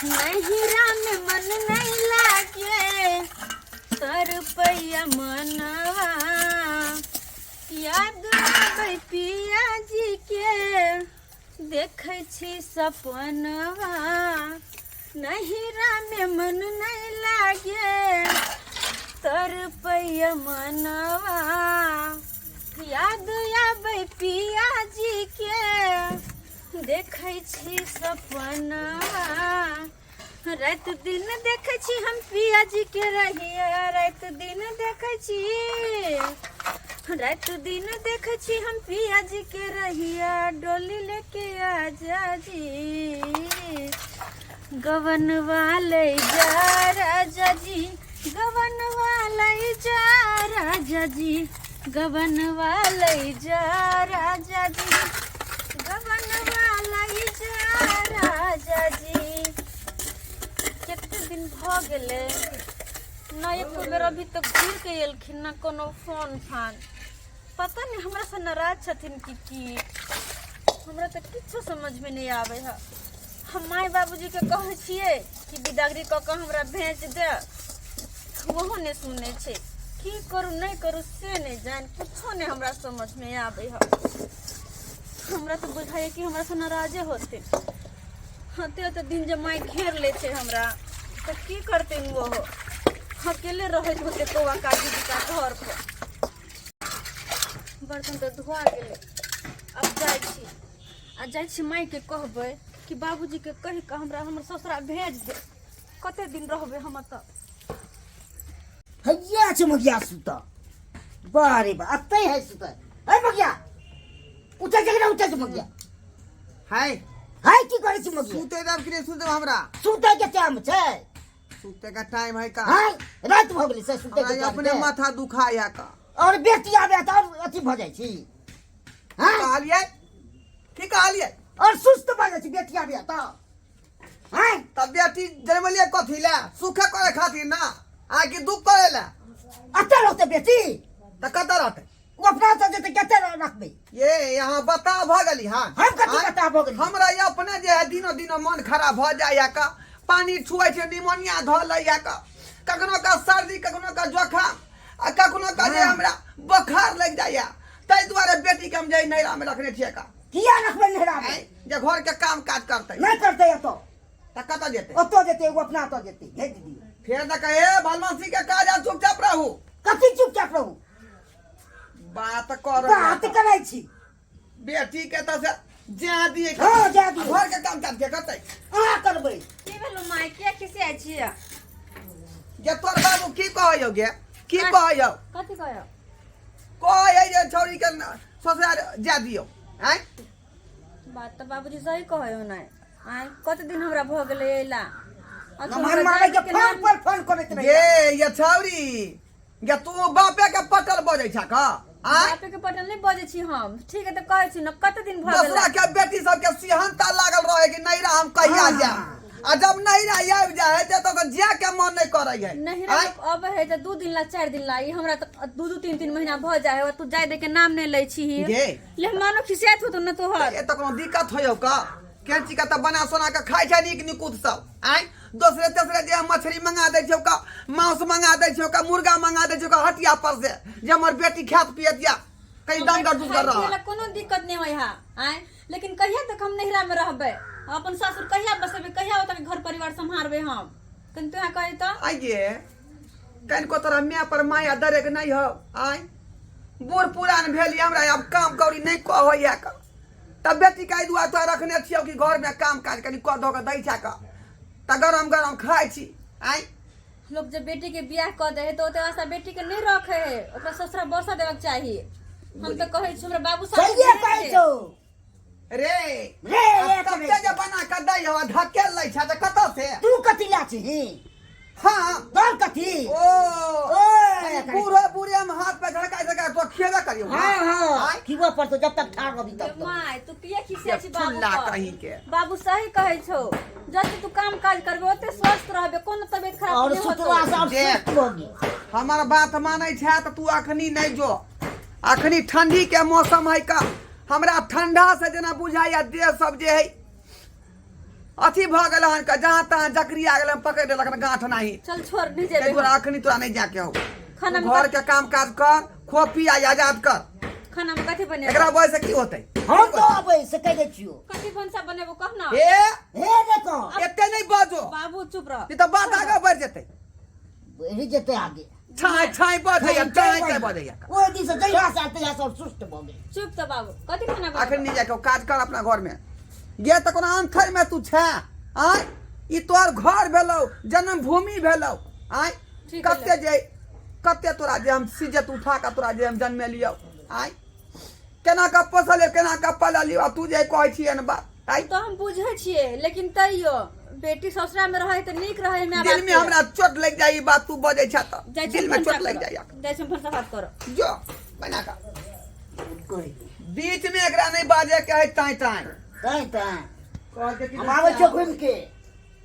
नैहरा में मन नहीं लागे तड़पैया मनवा याद आबै पिया जी के देखै छी सपनवा नैहरा में मन नहीं लागे तड़पैया मनवा याद आबै पिया जी के देखै छी सपनवा राति दिन देखै छी हम पिया जी के रहिया राति दिन देखै छी राति दिन देखै छी हम पिया जी के रहिया डोली लेके आजा जी गवनवा ले जा राजा जी गवनवा ले जा राजा जी गवनवा ले जा राजा जी गवनवा ले जा राजा जी कते दिन भऽ गेलै न एको बेर अभी तक घुरि के एलखिन न कोनो फोन फान पता नहि हमरा से नाराज छथिन कि की हमरा तऽ किछो समझमे नहि आबै है हम माय बाबूजीके कहै छियै कि बिदागरी कऽ कऽ हमरा भेज दे ओहो नहि सुनै छै की करू नहि करू से नहि जानि किछो नहि हमरा समझमे आबै है हमरा तऽ बुझाइए कि हमरा से नाराजे होते होते होते दिन जे माय घेर लै छै हमरा तऽ की करतै ओहो अकेले रहैत होते कौआ काकी जीका घर पर बर्तन तऽ धोआ गेलै आब जाइ छी आ जाइ छी मायके कहबै कि बाबूजीके कहि कऽ हमरा हमर ससुरा भेज दे कते दिन रहबै हम एतऽ हैया छै मगिया सुत बारे बा अतै है सुत है मगिया उठै छै कि ना उठै छै मगिया हाय है की करै छी मगिया सुते देब कि नहि सुते हमरा सुतै के टाइम छै सुते का टाइम है का है राति भऽ गेलै से सुतै के हमरा टाइम अपने छै। माथा दुखाय है का और बेटी आबे तऽ और अथी भऽ जाइ छी हैं कहलियै की कहलियै और सुस्त भऽ जाइ छी बेटी आबे तऽ हैं तब बेटी जनमलियै कथी लए सुखे करे खातिर ना आ कि दुख करे लए अतऽ रहतै बेटी तऽ कतऽ रहतै ओ अपना ओतऽ जेतै कते रखबै ये यहाँ बता भऽ गेली हाँ हम कथी आँय? बता भऽ गेली? हमरा ये अपने जे है दिनो दिनो मन खराब भऽ जाइया का पानी छुए छै निमोनिया धऽ लैया का कखनो का सर्दी कखनो का जोखाम आ कखनो का जे हाँ। हमरा बोखार लागि जाइया ताहि दुआरे बेटी के हम जे नैरा में रखने छियै का किया रखबै नैहरा मे आँय? जे घर के काम काज करतै नहि करतै एतऽ तऽ कतऽ जेतै ओतऽ जेतै एगो अपना ओतऽ जेतै भेज दियौ फेर तऽ कहे भलमनसी के काज आ चुपचाप रहू कथी चुपचाप रहू बात कर बात करै छी बेटी के तऽ से जा दिए हाँ, जाए दियै। घर के काम काज के करतै अहाँ करबै की भेलौ माय किया खिसियाइ छियै जे तोर बाबू की कहै गे की कहै कथी कहौ कहै जे छौड़ी के ससुराल जा दियौ आँय बात तऽ बाबूजी सही कहै हो नहि आँय कते दिन हमरा भऽ गेलै अयला नमहर मारै के फोन पर फोन करैत रही गे ये छौड़ी गे तू बापे के पटल बजै छ का आँय बापे के पटल नहि बजै छी हम ठीक है तऽ कहै छी ने कते दिन भऽ दोसरा गेलै के बेटी सबके सिहनता लागल रहे कि नैरा हम कहिया हाँ। जायब आ जब नैरा आबि जाइ है तऽ तऽ जाय के मन नहि करै है नहिरा आँय? लोक अबै है तऽ दू दिन ला चारि दिन ला ई हमरा तऽ दू दू तीन तीन महीना भऽ जाइ है तू जाय दे के नाम नहि लै छी गे ले मानो खिसियात होतो न तोहर ए तऽ कोनो दिक्कत होयौ का केंची का तऽ बना सोना के खाइ छै नीक निकुत सब आँय दोसरे तेसरे जे मछली मंगा दै छै ओका मांस मंगा दै छै ओका मुर्गा मंगा दै छै ओका हटिया पर से जे हमर बेटी खायत पियत या कहीं दमगर दुसगर खाय पियै रह ला कोनो दिक्कत नहि होइ है आँय लेकिन कहिया तक हम नहिरा में रहबै अपन सासुर कहिया बसेबै कहिया ओतऽ के घर परिवार सम्हारबै हम कनि तोरा कही तऽ आइये कनिको तोरा माय पर माया दरेक नहि हो आँय बूढ़ पुरान भेल हमरा आब काम कौड़ी नहि कहैया का तब बेटी के एहि दुआरे तोरा रखने छियौ कि घरमे काम काज कनि कऽ धऽ कऽ दै छै कऽ तऽ गरम गरम खाइ छी आँय लोग जब बेटी के बियाह कऽ दे है तऽ ओते आशा बेटी के नहीं रखे है ओकरा ससुरा बसा देबाक चाही हम तऽ कहै छी हमरा बाबू साहब सहिए कहै छौ रे रे आ एक तते जे बना कऽ दै हौ आ धकेल लै छै तऽ कतऽ से तू कथी ला छी हाँ तोर कथी ओ ओए बूढ़ो बूढ़े में हाथ पे झड़का झड़का तो खेबे करियो हाँ हाँ आँय? खिबो पड़तो जब तक ठाढ़ रहबी तब तक my तू किया खिसिया छी बाबू ठुल्ला पर? कहीं के। बाबू सही कहै छौ जते तू काम काज करबे ओते स्वस्थ रहबे कोनो तबियत खराब और नहीं होतो सुतला से और देख। सुस्त होगी हमर बात मानै छै तऽ तू अखनी नहि जो अखनी ठंडी के मौसम है का हमरा ठंडा से जेना बुझाइया देह सब जे है अथी भऽ गेल हन का जहाँ तहाँ जकरिया गेल हन पकड़ि लेलक हन गाँठ नाही। चल छोड़, नहीं ताहि जेबे। दुआरे अखनी तोरा नहीं जाके हो। खाना में घर के काम काज कर, खो पी आ आजाद कर। खाना में कथी बनेबो? एकरा वजह से की होतै? हम तो अबै से कहि दै छियौ। कथी भनसा बनेबो कह ना। हे हे देखो। एते नहीं बाजो। बाबू चुप रह। ई तऽ बात आगा बढ़ि जेतै। बढ़ि जेतै आगे। छाय छाय बजैया, छाय छाय बजैया। ओहि दिन से जहिया से आयल तहिया से और सुस्त भऽ गेल। चुप तऽ बाबू, कथी खाना बनेबो? अखन नहीं जाके काज कर अपना घर में। गे तऽ कोनो आन्थर में तू छे आय, ई तोहर घर भेलौ, जन्मभूमि भेलौ आय। ठीक कते है। जे कते तोरा जे हम सिजत उठा के तोरा जे हम जन्मेलियौ आय, केना कऽ पोसलियौ, केना कऽ पललियौ, आ तू जे कहै छियै ने बात आय। तो हम बुझै छियै, लेकिन तैयो बेटी ससुरा में रहे तऽ नीक रहे माय बाप दिल में के। हमरा चोट लग जाई, ई बात तू बजै छ तऽ जाइ छी दिल में भनसा चोट लग करऽ। जाई। जाइ छी भनसा भात करऽ। जो बना कऽ बीच में एकरा नहीं बाजे के है, ताई ताई ताई ताई। कहलकै कि हम आबै छियौ घुमि के।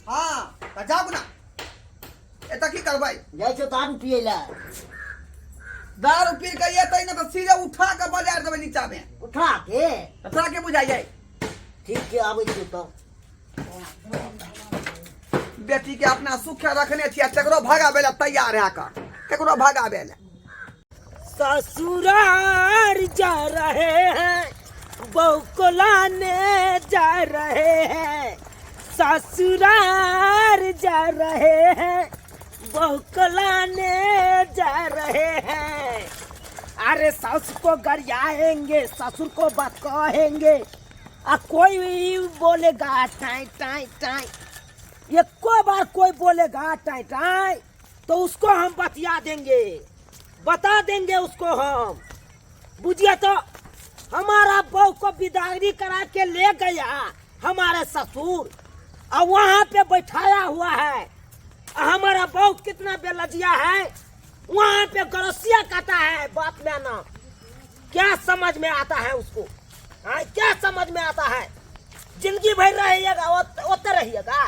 हाँ तऽ जाउ ना, एतऽ की करबै? जाइ छियौ दारू पियै लए। दारू पी के एतै ने तऽ सीधे उठा के बजार देबै नीचा में। उठा के? तऽ तोरा के बुझाइयै? ठीक छै, आबै छियौ तब। बेटी के अपना सुख रखने छियै, तकरो भगाबै लए तैयार है कऽ, ककरो भगाबै लए। ससुराल जा रहे हैं, बहू को लाने जा रहे हैं। ससुराल जा रहे हैं, बहू को लाने जा रहे हैं। अरे सास को गरियाएंगे, ससुर को बात कहेंगे, आ कोई बोलेगा टाई टाई टाई, एको बार कोई बोलेगा टाई टाई तो उसको हम बतिया देंगे, बता देंगे उसको हम। बुझिए तो हमारा बहू को विदागरी करा के ले गया हमारे ससुर, और वहाँ पे बैठाया हुआ है। हमारा बहू कितना बेलजिया है, वहाँ पे गरसिया काटा है बाप में ना। क्या समझ में आता है उसको? हाँ, क्या समझ में आता है? जिंदगी भर रहिएगा ओते रहिएगा।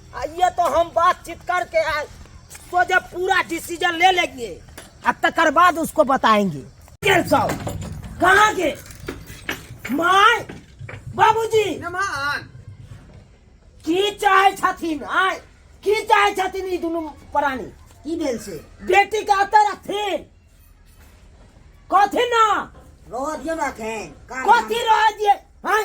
आ ये तो हम बातचीत करके आए तो जब पूरा डिसीजन ले लेंगे अब तकर बाद उसको बताएंगे। कहाँ के माय बाबूजी? नमान की चाहे छथिन आय, की चाहे छथिन ई दुनू प्राणी? की भेल से? बेटी के अतः रखथिन कथी ना? रह दियौ ने एखन, काम कथी रह दिए? हाँ,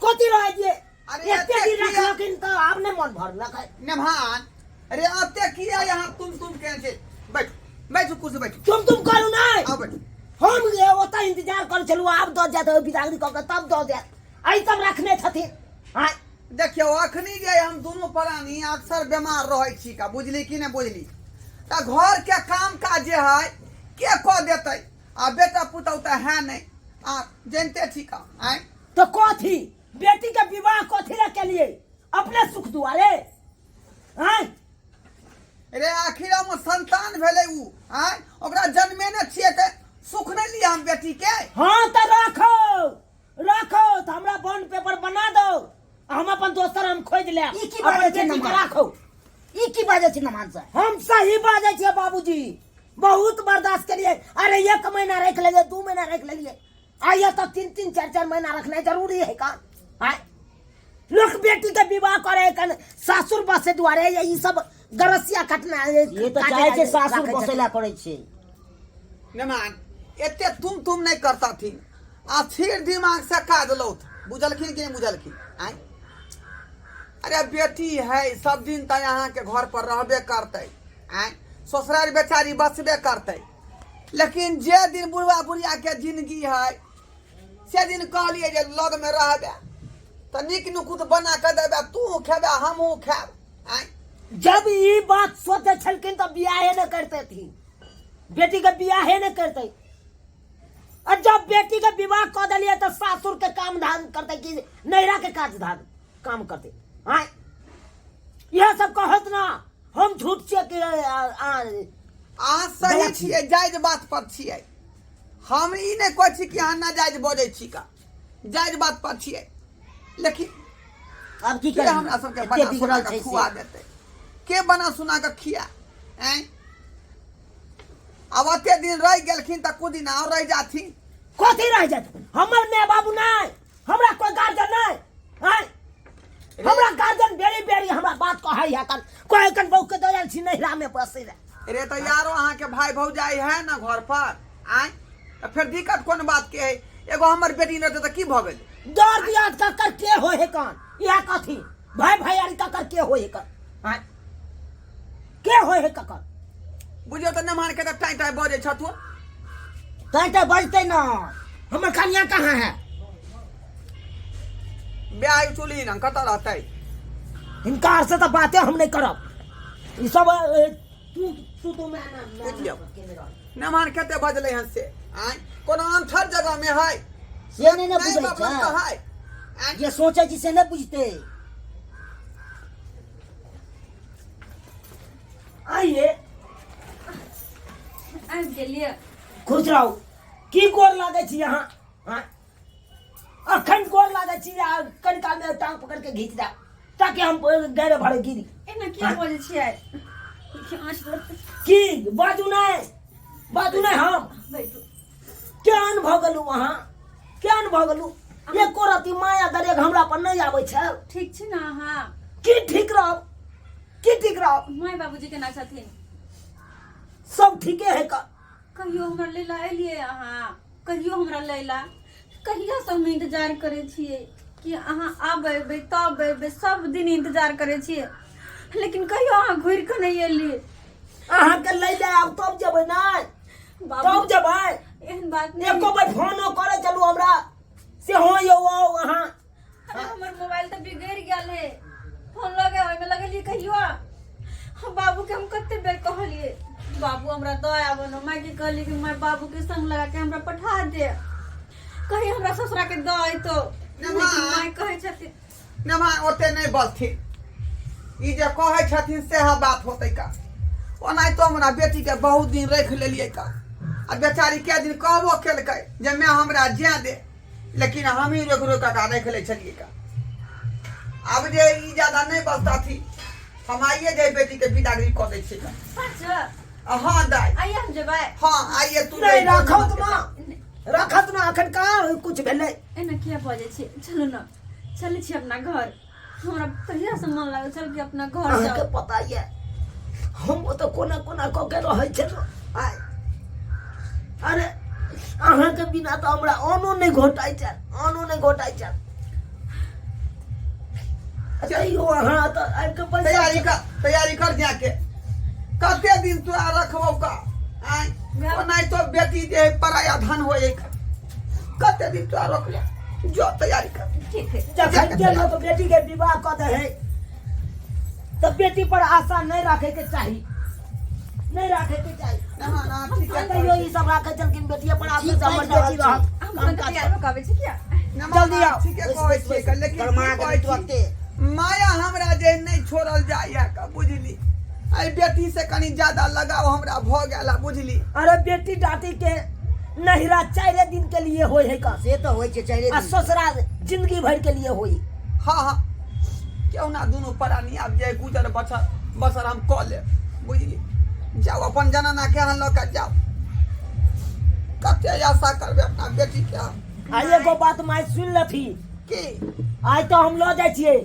कथी रह दिए? अरे एते दिन एते किया? रखलखिन तऽ आब नहि मन भरलक है। नमान अरे एते किया यहाँ तुम तुम केने छै? बैठ बैठ कुर्सी बैठ। तुम तुम करू नहि। आओ बैठ। हम जे ओतऽ इंतजार करै छलहुँ, आब दऽ जायत बिदागरी कऽ के तब दऽ जायत, एहि सब रखने छथिन। हाँ देखियौ अखनी जे हम दुनू प्राणी अक्सर बीमार रहै छी का, बुझली कि नहि बुझली? तऽ घर के काम काज जे है के कऽ देतै? आ बेटा पुतहु तऽ है नहि, आ जनिते छी का आँय। तो कथी बेटी के विवाह कथी ला केलिए? अपने सुख दुआरे आँय? रे आखिर हम संतान भेलै उ आँय, ओकरा जन्मेने छियै तऽ सुख नहि लिअ हम बेटी के? हाँ तऽ राखो राखो, तऽ हमरा बॉन्ड पेपर बना दो, आ हम अपन दोसर हम खोजि लेब। ई की अपन बाजै छै बेटी के नमन? राखो। ई की बाजै छै नमान सर? हम सही बाजै छियै बाबूजी, बहुत बर्दाश्त केलिए। अरे 1 महीना रख लेलिए, 2 महीना रख लेलिए, आइए तो 3 3 4 4 महीना रखना जरूरी है का? आय लोक बेटी के विवाह करे कन सासुर बसे दुआरे ये ई सब गरसिया कटना ये तऽ काटे चाहे छै राखै सासुर छथिन। बसेला करै छै। नमान एते तुम तुम नहि करतथिन, आ फिर दिमाग से काज लौथ, बुझलखिन कि नहि बुझलखिन? आँय अरे बेटी है, सब दिन तऽ अहाँके घर पर रहबे करतै, आँय ससुराल बेचारी बसबे करतै, लेकिन जे दिन बुढ़वा बुढ़िया के जिंदगी है से दिन कहलिए जे लग में रहबे तऽ नीक नुकुत बना कऽ देबे, तू खेबे हमहूँ खायब। आँय जब ई बात सोचै छलखिन तऽ बियाहे नहि करते, बेटी के बियाहे नहि करते। और जब बेटी के विवाह कऽ देलियै तऽ सासुर के काम धाम करते कि नैहरा के काज धाम काम करते? आँय इएह सब कहत ना हम झूठ छियै कि अहाँ सही गलत छियै, जायज बात पर छियै। हम ई नहि कहै छी कि अहाँ नाजायज बजै छी का, जायज बात पर छियै, लेकिन आब की के करबै? हमरा सबके एते बना सुना बिगड़ल कऽ छै से। खुआ देतै? के बना सुना कऽ खिया? आँय आब ओते दिन रहि गेलखिन तऽ कुछ दिन आओर रहि जाथिन। कथी रहि जात? हमर माय बाबू नहि, हमरा कोई गार्जियन नहि। आँय हमरा गार्जियन बेरी बेरी हमरा बात कहै है कन कहै कन बहू के दयाल छी नैहरा में बसै ले। रे तऽ यारो अहाँके भाय भौजाई है ना घर पर आँय तऽ फेर दिक्कत कोन बात के है एगो हमर बेटी नहि रहतै तऽ की भऽ गेलै दर दियाद ककर के होय है कन इएह कथी भाई भैयारी ककर के होय है कन आँय के होय है ककर बुझियौ तऽ नमहर के तऽ टाँय टाँय बजै छथुन टाँय टाँय बजतै ना हमर कनिया कहाँ है ब्याह चुली ना कतऽ रहतै हिनका आर से तऽ बाते हम नहि करब ई सब तू तू तो मैं बुझियौ नमहर कते बजलै हन से आँय कोनो अनठर जगह में है से नहि ने नहि बुझै बाप लग तऽ छै है आँय जे सोचै छी से नहि बुझतै आइए आबि गेलियै खुश रहू की गोर लागै छी अहाँ आँय? अखन गोर लागै छी आ कनि कालमे टांग पकड़ के घीच देब ताकि हम गैरे भरे गिरी एना किया बजै छियै आँच लगतै। की बाजू नहि बाजू नहि हम बैठू केहन भऽ गेलहुँ अहाँ केहन भऽ गेलहुँ एको रति माया दरेग हमरा पर नहि आबै छै ठीक छी ने अहाँ की ठीक रहब की ठीक रहब माय बाबूजी केना छथिन सब ठीके है का कहियो हमरा लै ला एलियै अहाँ कहियो हमरा लै ला कहिया से हम इंतजार करै छियै कि अहाँ आब एबै तब एबै सब दिन इंतजार करै छियै लेकिन कहियो अहाँ घुरि कऽ नहि एलियै अहाँके लै ले आब तब जेबै नहि बाबू तब जेबै एहन बात नहि एको बेर फोनो करै चलू हमरा से हँ यौ आउ अहाँ अरे हमर मोबाइल तऽ बिगड़ि गेल है फोन लगे ओहिमे लगेलियै कहियो हम बाबूके हम कते बेर कहलियै बाबू हमरा दऽ आबऽ ने मायके कहलियै कि माय बाबूके संग लगा के हमरा पठा दे कहीं हमरा ससुराके दऽ अयतो नहि, लेकिन माय कहै छथिन नमा ओते नहि बजथिन ई जे कहै छथिन सएह बात होतै का ओनाहितो हमरा बेटीके बहुत दिन राखि लेलियै का आ बेचारी कए दिन कहबो केलकै जे माय हमरा जाए दे लेकिन हमही रोकि रोकि कऽ राखि लै छलियै का आब जे ई ज्यादा नहि बजतथिन हम आइए जे बेटीके विदागरी कऽ दै छियै का सच आ हँ दाइ आइए हम जेबै हँ आइए तू नहि राखत ना राखत ना अखन कहाँ कुछ भेलै एना किया बजै छियै चलू ने चलै छी अपना घर हमरा कहिया से मन लागल छल कि अपना घर अहाँके जाउ पता यऽ हम ओतऽ कोना कोना कऽ के रहै छलहुँ आइ अरे अहाँके बिना तऽ हमरा अनो नहि घोटाइ छल अनो नहि घोटाइ छल तैयो अहाँ तऽ आबि कऽ पैसा तैयारी कर तैयारी कर जाके कते दिन तोरा रखबौ का आँय ओनाहितो बेटी जे है पराया धन होय कते दिन तोरा रखबौ जो तैयारी कर ठीक है जखन के लोक बेटी के विवाह कऽ दे है तऽ बेटी पर आशा नहि राखे के चाही नहि राखे के चाही ना ना ठीक है तैयो ई सब राखे छलखिन बेटिये पर आशा ठीक से हमर बाजि रहल बेटी रहत हम काम तुरंत काज तैयार भऽ के आबै छी किया ना, जल्दी ना, आओ। ठीके कहै छियै लेकिन गरमा की गेलै कहै छी? तुरन्ते। माया हमरा जे नहि छोड़ल जाइए का बुझली एहि बेटी से कनि ज्यादा लगाव हमरा भऽ गेल है बुझली अरे बेटी डाटी के नहिरा चारे दिन के लिए होय है का से तऽ होइ छै चारि आ दिन। ससुरा जिंदगी भर के लिए होई हाँ हाँ क्यों ना दुनू प्राणी आब जे गुजर बसर बसर हम कऽ लेब बुझली जाओ अपन जनाना के अहाँ लऽ कऽ जाओ कते आशा करबै अपना बेटी के हम आ एगो बात माय सुन लथी की आइ तऽ हम लऽ जाइ छियै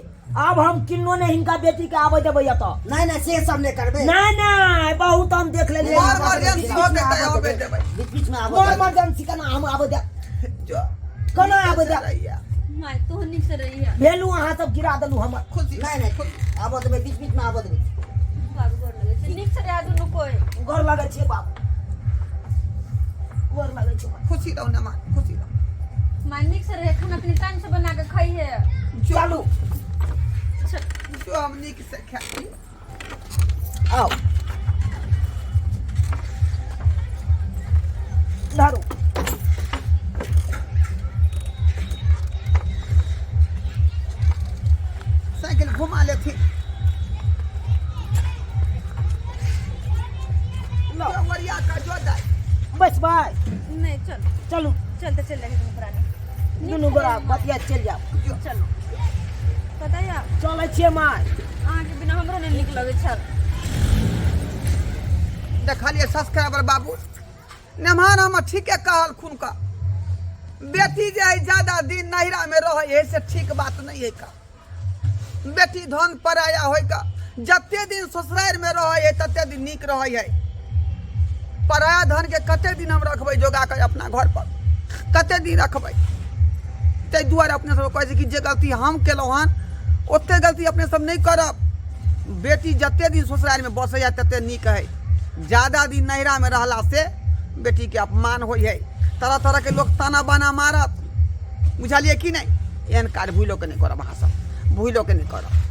आब हम किन्नो नहि हिनका बेटी के आबै देबै एतऽ नहि नहि से सब नहि करबै नहि नहि बहुत हम देख लेलियै मर मर्जेंसी हो जेतै आबै देबै बीच बीच मे आबऽ मोर देबै। इमरजेंसी केना हम आबै देब जो केना आबै देब रहिया माय तू नीक से रहिया भेलू अहाँ सब गिरा देलू हमर खुशी नहि नहि आबऽ देबै बीच बीच मे आबऽ देबै बाबू गोर लगै छै नीक से रह दुनू कोइ गोर लगै छियै बाबू गोर लगै छै खुशी रहू ना माँ खुशी रहू माय नीक से रहे खाना पीना टाइम से बना के खाइहे चलू चल जो हम नीक से खाइ आओ धरू साइकिल घुमा लेथिन लो वरिया का जो दाई बस भाई नहीं चल चलू चलते चल जाएंगे दुनू प्राणी दुनू गोरा बतिया चलि जाओ चलो पता या चलै छियै माय अहाँके बिना हमरो नहि नीक लगै छल देखलिए सब्सक्राइबर बाबू नेमान हम ठीके कहलखुन का बेटी जे है ज्यादा दिन नैहरा में रहे है से ठीक बात नहीं है का बेटी धन पराया होय का जते दिन ससुरारिमे रहै है तते दिन नीक रहै है। पराया धनके कते दिन हम रखबै जोगा कऽ अपना घर पर, कते दिन रखबै? ताहि दुआरे अपने सब कहै छै कि जे गलती हम केलहुँ हन ओते गलती अपने सब नहि करब। बेटी जते दिन ससुरारिमे बसैए तते नीक है। ज्यादा दिन नैहरामे रहला से बेटीके अपमान होइ है, तरह तरहके लोक ताना बाना मारत, बुझलियै कि नहि? एहन काज भूलो के नहि करब, अहाँ सब भूलो के नहि करब।